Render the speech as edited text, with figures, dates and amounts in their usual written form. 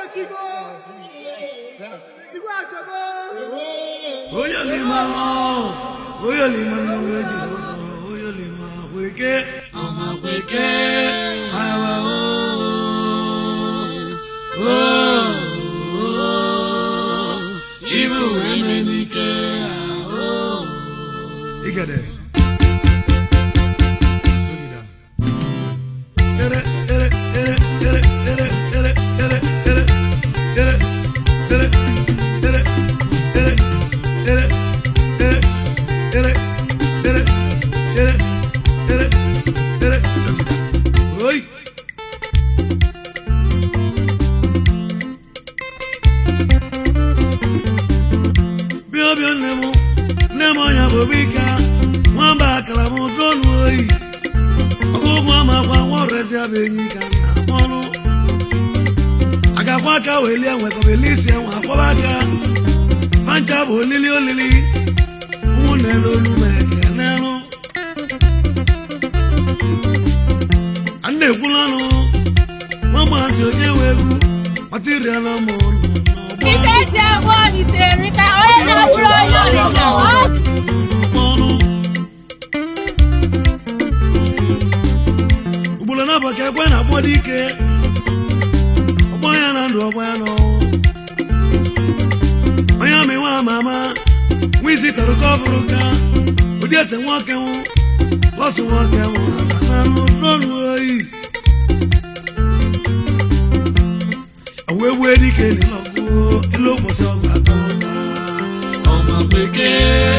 Echigo! Igwe Achebe! Oyolima, oyolima ni oye jìnnà sọ, oyolima weke, ọmọ weke, àwa o, o, ibu emenike o. Igede. Sogida. Ere, ere, ere, ere, ere, ere, ere, ere, ere, ere, ere, ere, ere, ere, ere, ere, ere, ere, ere, Sogida. Oi! Bịa bịa nne m, nne m ọnya bụ Obika, nwamba akara m donu oyi. Ọgụgụ amakwa nwa ọrịa bụ enyi ka nna m ọnụ. Agakwa aka welie nwekọba elisi enwe akwọba aka. Pancha bụ olili olili, ụmụnne n'olu ma ekenenụ. A na-ekwula ọnụ, nwa maazị onye nwe egwu, matirial mụ nọ n'ọgbọ. Ife eji agba Ọnịcha erika, onye na-abụrụ onye Ọnịcha, ọ ugboro na-abụ ka ekwe na-akpọ dike ọgbọ ya na ndụ ọgbọ ya n'ọnwụ onye amị nwa ama ama nwa isi tọrọ ka ọ bụrụ ka ụdị ete nwoke nwụ lọsụ nwoke nwụ na anụ n'ọnụ oyi awụ egbu dike n'ịlọgụ elu ụbọchị ọzọ atọ ụta ọma bekee.